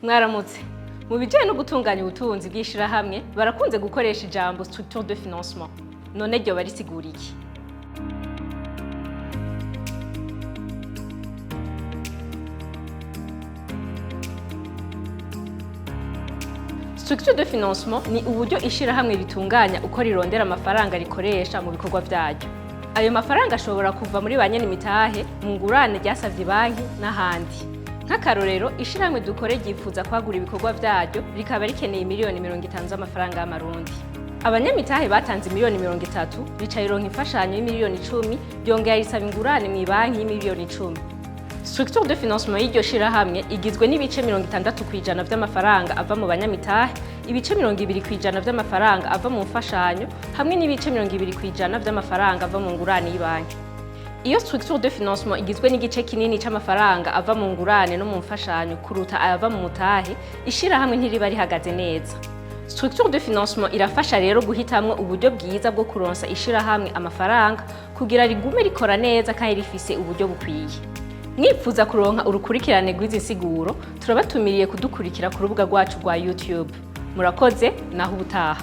Mwaramutse. Mu bijyanye no gutunganya ubutunzi bw'ishirahamwe, barakunze gukoresha ijambo structure de financement. None ryo barisigura iki? Structure de financement ni uburyo ishirahamwe ritunganya uko rirondera amafaranga rikoresha mu bikorwa vyaryo. Ayo mafaranga ashobora kuva muri ba nyen'imitahe, mu ngurane ryasavye banki n'ahandi. Nk'akarorero, ishirahamwe Dukore ryifuza kwagura ibikorwa vyaryo, rikaba rikeneye miliyoni 50 z'amafaranga y'amarundi. Abanyamitahe batanze miliyoni 30, rica rironka imfashanyo y'imiliyoni 10, ryongera risaba ingurane mw'ibanki y'imiliyoni 10. Structure de financement y'iryo shirahamwe igizwe n'ibice 60% vy'amafaranga ava mu banyamitahe, ibice 20% vy'amafaranga ava mu mfashanyo, hamwe n'ibice 20% vy'amafaranga ava mu ngurane y'ibanki. Iyo structure de financement igizwe n'igice kinini c'amafaranga ava mu ngurane no mu mfashanyo kuruta ayava mu mutahe, ishirahamwe ntiriba rihagaze neza. Structure de financement irafasha rero guhitamwo uburyo bwiza bwo kuronsa ishirahamwe amafaranga kugira rigume rikora neza kandi rifise uburyo bukwiye. Mwipfuza kuronka urukurikirane rw'izi nsiguro, turabatumiriye kudukurikira ku rubuga rwacu rwa YouTube. Murakoze, naho ubutaha.